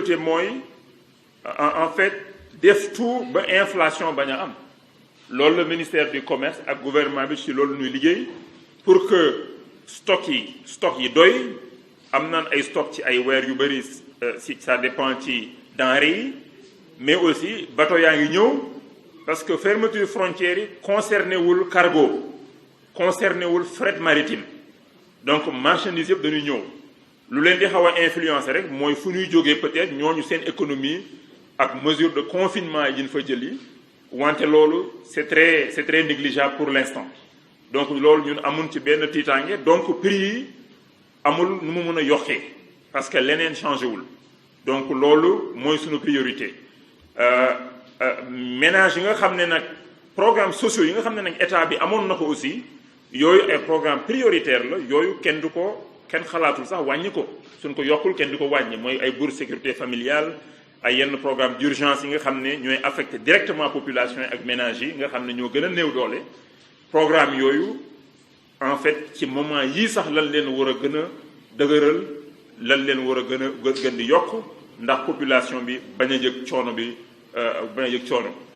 priorité mooy en fait def tout ba inflation bañ a am loolu la ministère du commerce ak gouvernement bi ci loolu ñuy liggéey pour que stock yi doy am naan ay stock ci ay weer yu bëri si ça dépend ci denrées yi mais aussi bateau yaa ngi ñëw parce que fermeture frontières yi concerné wul cargo concerné wul fret maritime donc marchandises yëpp dañuy ñëw lu leen di xaw a influencer rek mooy fu ñuy jógee peut-être ñooñu seen économie ak mesure de confinement yi ñu fa jëli wante loolu c'est très négligeable pour l'instant donc loolu ñun amun ci benn tiitaange donc prix yi amul nu mu mën a yokkee parce que leneen changé wul donc loolu mooy suñu priorité ménage yi nga xam ne nag programmes sociaux yi nga xam ne nag état bi amoon na ko aussi yooyu ay programme prioritaire la yooyu kenn xalaatul sax wàññi ko suñ ko yokkul kenn du ko wàññi mooy ay bourse sécurité familiale ay yenn programme d'urgence yi nga xam ne ñooy affecté directement population yi ak ménages yi nga xam ne ñoo gën a néew doole programme yooyu en fait ci moment yii sax lan leen war a gën a dëgëral lan leen war a gën di yokk ndax population bi bañ a yëg coono